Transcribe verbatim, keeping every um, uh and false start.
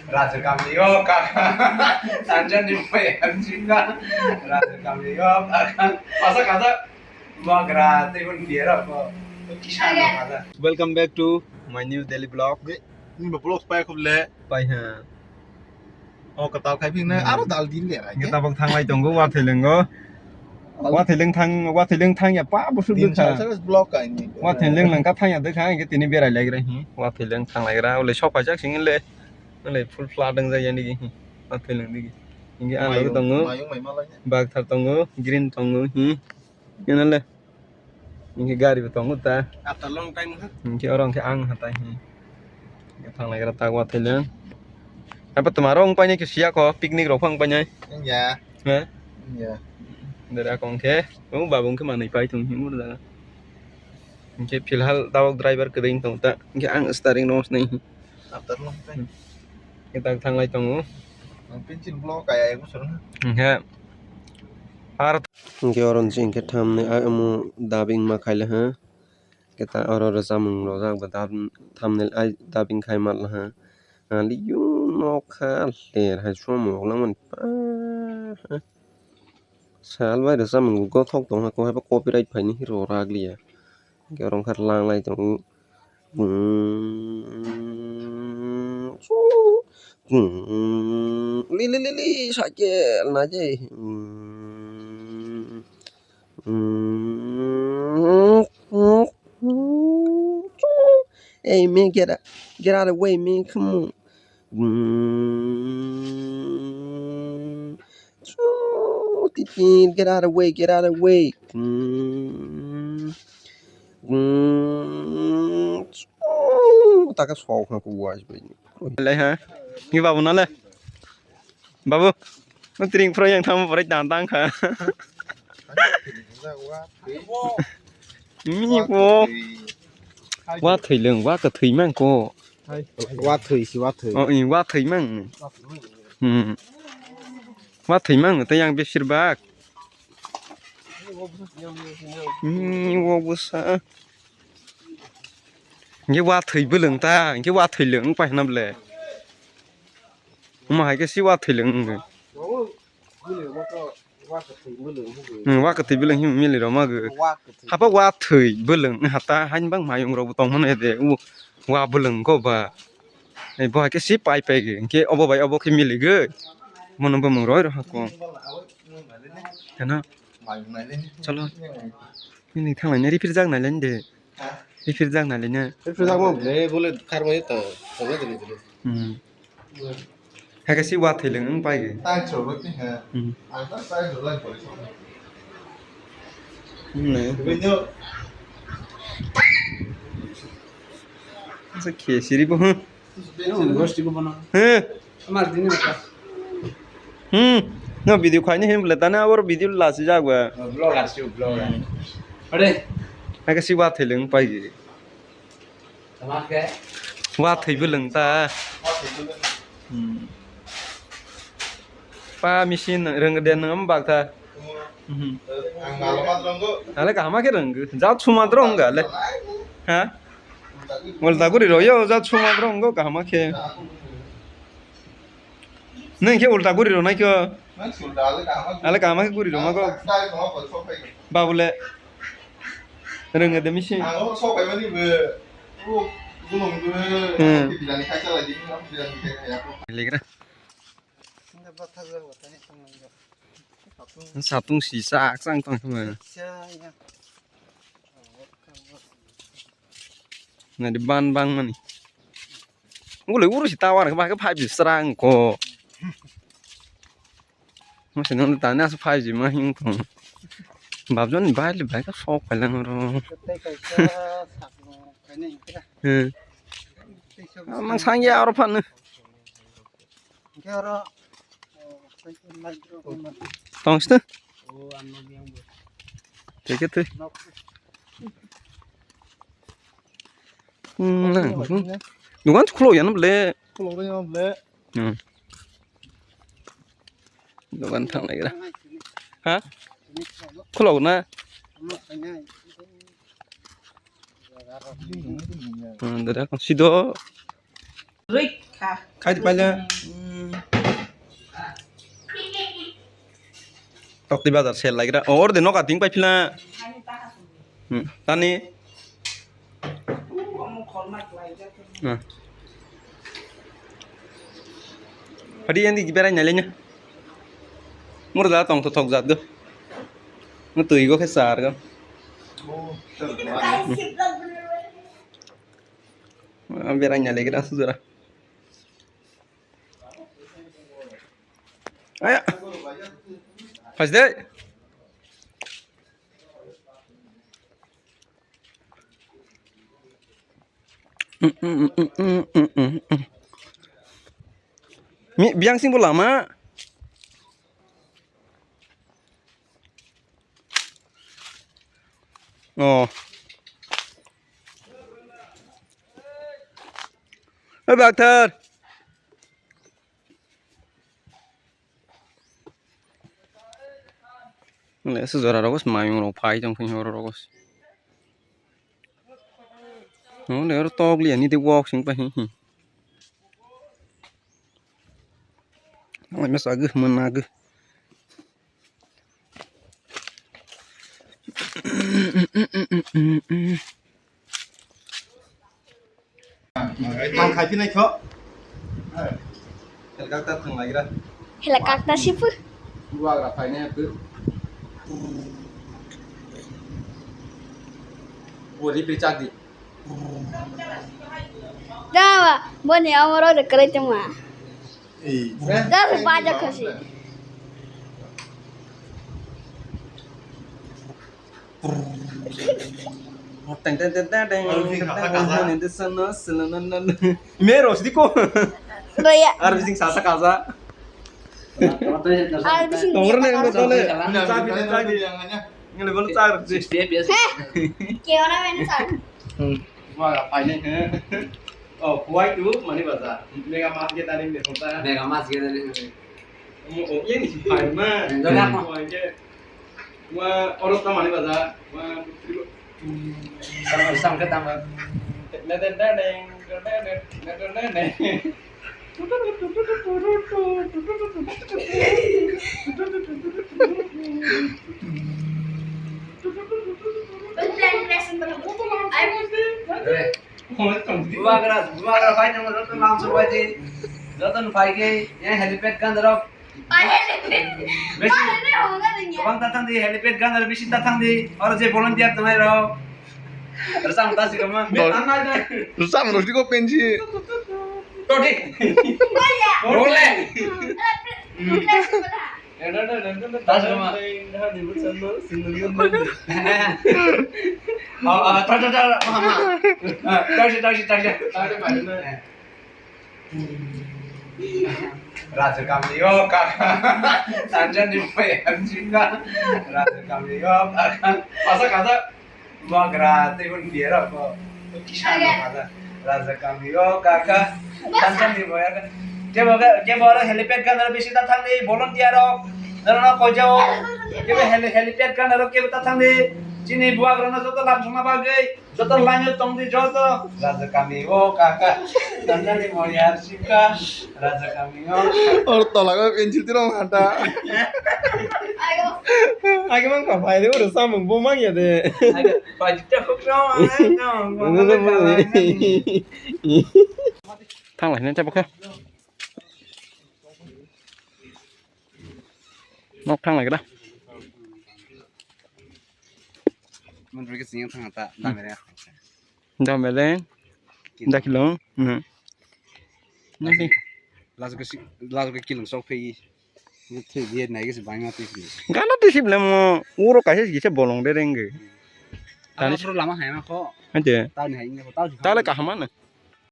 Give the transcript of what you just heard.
Raja kami yo kaka. Sanjani pai anjinga. Raja kami yo kaka. Masa kata bagra tebun biara ko. Welcome back to my new daily vlog. Ni ba vlog pai khub le. Pai ha. O katal khai phing na aro dal din le ra. Nge tabok thanglai tongo, wa thailengo. Wa thaileng thang, wa thaileng thang ya pa busuk dukha. Block ka ni. Wa thaileng langka thang ya dukha, nge tini berai lai gra hi. Wa thaileng thang lai gra, ole sok paijak sing le. Ole full flood dang jai yani hi. Wa thaileng digi. Nge ang tongo. Bag thar tongo, green tongo hi. Nge le. Hingke gari bo tongo ta. After long time, ha? Hingke oro hingke ang hatai hi. Hingke thanglai gra ta wa thaileng. Apa twmaro wng painai khe siya ko, picnic rok phang painai. Wngya. He? Wngya. Dera kong khe, o babung khe manui pai thung hi mur jaga. Hingke filhal tabok driver kwrwi wng tong ta. Hingke ang starting no swnai hi. After long time. Hmm. Kitak thanglai tongo. Ang pencil block kaya ego sir. Hingke. Ar hingke oro ni hingke thamni ai omo dubbing ma khaile ha. Kita oro rwchapmung rojak bo dub thumbnail ai dubbing khai manla ha. Aliyo nokha ler hai somung rok nangmani pa. Sal bai rwchapmung gothok tongkha, kok hai pa copyright phaini hero rak liya. Hingke oro wngkha langlai tongo. Li, li, li, li, cycle naidi. Hey, man, get out, get out of the way, man. Come on. Chuu, tipin, get out of the way, get out of the way. Mm. Mm. Chuu, taka sok ha ku waj bai. Le ha. Ni babu na le. Babu. No tring pro yang thamu pore dan tang kha. Mi ko. Wa thoi leng, wa ka thoi mang ko. Wa thoi si, wa thoi. Oh, i wa thoi mang. Hmm. Wa thoi mang, ta yang besir bak. Hmm, wo busa. Nge wa thoi beleng ta, nge wa thoi leng pa hna ble. Ma hai ke si wa thoi leng. Hmm, wa kwtwi beleng him mili roma gw. Hapa wa thwi beleng hata hain bang mayung rok tong mano de u wa beleng go ba. Ei bo hai khe si pai pai gw. Hingke obo bai obo khe mili gw. Mono bumung roi rw hako. Heno. Cholo. Nini thang lai nai repair jak nai lai de. Repair jak nai lai nai. Repair jak mo ble bole kar bai to. Tong lai de. Hmm. Hake si wa thoi leng wng pai ge. Tai choro ti he. Hmm. Ang ta tai choro lai pore so. Hmm, ne. Video. Sa khe siri bo. Gosti ko bana. He. Amar dini ka. Hmm. No video khaini hem le tane abor video la si jak ba. Vlogger si vlogger. Are. Hake si wa thoi leng wng pai ge. Wa thoi beleng ta. Hmm. Pa machine rwng de nang am bak ta. Hmm. Ale kaham khe rwng. Ja chuma drong ga le. Ha? Ulta guri ro yo ja chuma drong go kaham khe. Nang khe ulta guri ro nai kho. Ale kaham khe guri ro ma go. Babule. Rwngya de misi. Ang sok bai mani bo. O gulung bo. Hmm. Bilani khaisa lai di, bilani khai khai ako. Legra. Satung si sak sang tong khe. Na di ban bang mani. Ngule uru si tawar khe ba khe five G srang ko. Masa nang tani asu five G ma hing thong. Babjon ni bai le bai ka sok pai lang ro. Tei kaisa sakno kainai hingkhe. Hmm. Tei sob mang sangya aro phan. Hingkhe aro, oh, tei ko light rok ma. Tong sta. Oh, ano yang bo. Teke te. Nok. Hmm, lang. Dukan khulok ya no ble. Khulok ya no ble. Hmm. Dogan thang lai gra. Ha? Khulok na? Hmm, dada kon sido. Rikha. Khai di paila. Tokti bazar sel lagira. Oh, orde noka ting pai phila. Hmm. Tani. Hmm. Hadi yang di berai nyalenya. Murda tong to thok jat go. Nutui go khe sar go. Berai nyalegira sujura. Aya. Phai de. Mi biang sing bo lama. Oh. Hey, Doctor. Le, se jora rogo se mayung rok phai tong phai horo rogo se. No, le, oro tok liya ni de walk sing pa hi hi. Ang masa gu, mana gu. Mang khai phinai kho. Helicopter thang lagira. Helicopter sipu. Buagra phainai tu. Bori pe chak di. Dawa, boni amoro de kare tuma. Ei. Dawa, baja khasi. Teng, teng, teng, teng, teng. Arbi sing kasa, kasa. Mero sidi ko. Roya. Arbi sing sasa kasa. Arbi sing tongor ne kasa. Tole. Chabi, chabi. Ngale bol char. Sixty F P S. He. Ke ora men sa. Hmm. Wah, apa ini? Oh, kuai tu, mana bahasa? Mega Mart kita ni, ni kota. Mega Mart kita ni. Oh, oh, ini si Palma. Enggak apa. Wah, orang tahu mana bahasa? Wah, Sampai, sampai tambah. Bubagra, bubagra, pai nang joto langsung pai di. Joto no pai ke, yang helipad kan dorok. Besi. Bang tatang di, helipad kan dorok besi tatang di. Oro je volunteer tongnai rok. Rwchapmung ta sikama. Rwchapmung rwdi ko pensi. Todi. Bole. Ta sikama. Oh, oh, ta, ta, ta, mama. Ah, ta si, ta si, ta si. Raja kami o kaka. Tanjani pai anjinga. Raja kami o kaka. Kasa, kasa. Bubagra tei hwn biya rok bo kisa no kasa. Raja kami o kaka. Tanjani boya ka. Kebo ka, kebo aro helipad gana bisi ta thangdi volunteer rok. Dano na koja o. Kebo heli-, helipad gana rok kebo ta thangdi. Chini bubagra no joto lam songna bagwi. Joto line o tongdi joto. Raja kami o kaka. Tanjani moyar sika. Raja kami o. Or tola go pencil tirong hata. Age mang pa phai de oro samung bo mang ya de. Age pa jita khuk no. Thang lai ne chabo kha. Nok thang lai gra. Mun rigi sing thang ta damere. Damere. Dakilong. Hmm. Nasi. Lasu ke si, lasu ke kilong sok phi. Ni thwi biye nai ke si bai ma twi. Gana twi sib lemo. Uro kaise gise bolong de renge. Tani suru lama hai ma kho. Ante. Tani hai nge kho. Tale kahama na.